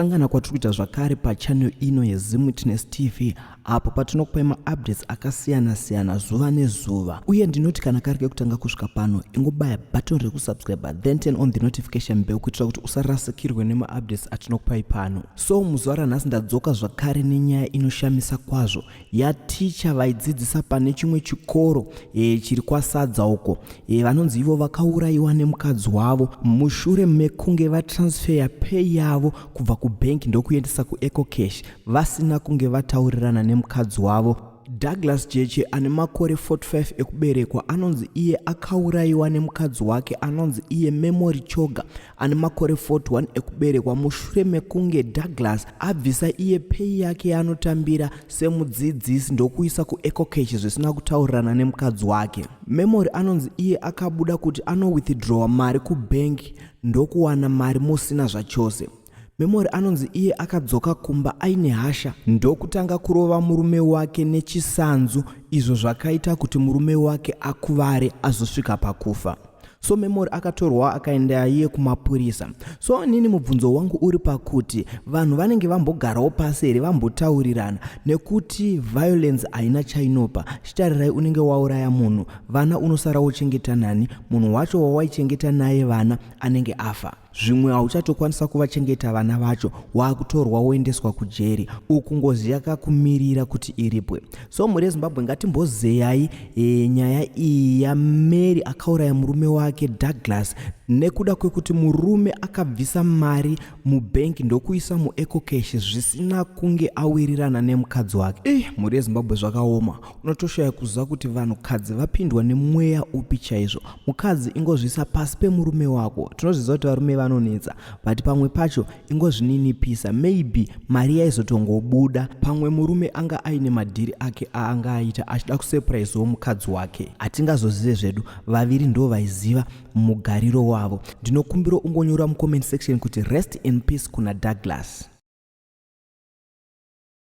Kusangana kwatiri kuita zvakare pachannel ino yeZimwitness TV apo patinokupai maupdates akasiyana-siyana zuva nezuva. Uye ndinoti kana kari kekutanga kusvika pano, ingobaya button rekusubscribe then turn on the notification bell kuitira kuti usarasikirwe nemaupdates atinokupai pano. So muzuva ranhasi ndadzoka zvakare nenyaya inoshamisa kwazvo yaticha vaidzidzisa pane chimwe chikoro e, chiri kwaSadza uko e, vanonzi ivo vakaurayiwa nemukadzi wavo mushure mekunge vatransferya pay yavo kubva kubhenki ndokuendesa kuEcocash vasina kunge vataurirana nemukadzi wavo. Douglas Jeche ane makore 45 ekuberekwa anonzi iye akaurayiwa nemukadzi wake anonzi iye Memory Choga ane makore 41 ekuberekwa mushure mekunge Douglas abvisa iye pay yake yaanotambira semudzidzisi ndokuisa kuEcocash zvisina kutaurirana nemukadzi wake. Memory anonzi iye akabuda kuti anowithdrawa mari kubhengi ndokuwana mari musina zvachose. Memory anonzi iye akadzoka kumba aine hasha ndokutanga kurova murume wake nechisanzu izvo zvakaita kuti murume wake akuvare azosvika pakufa. So Memory akatorwa akaenda iye kumapurisa. So nini mubvunzo wangu uri pakuti vanhu vanenge vambogarawo pasi here vambotaurirana, nekuti violence haina chainopa. Chitarirai, unenge wauraya munhu, vana unosara wochengeta nani? Munhu wacho wawaichengeta naye vana anenge afa. Zvimwe hauchatokwanisa kuvachengeta vana vacho, wakutorwa woendeswa kujeri. Uku ngozi yakakumirira kuti iripwe. So mhuri yeZimbabwe, ngatimbozeyai e, nyaya iyi yaMary akauraya murume wake Douglas nekuda kwekuti murume akabvisa mari mubhengi ndokuisa muEcocash zvisina kunge awirirana nemukadzi wake. Eh, mhuri yeZimbabwe, zvakaoma. Unotoshaya kuziva kuti vanhukadzi vapindwa nemweya upi chaizvo. Mukadzi, ingozviisa pasi pemurume wako. Tinozviziva kuti varume vanonetsa, but pamwe pacho ingozvininipisa. Maybe mari yaizotongobuda. Pamwe murume anga aine madhiri ake aanga aita achida kusurprisewo mukadzi wake. Hatingazozive zvedu, vaviri ndo vaiziva mugariro wavo. Ndinokumbira ungonyora mucomment section kuti rest in peace kuna Douglas.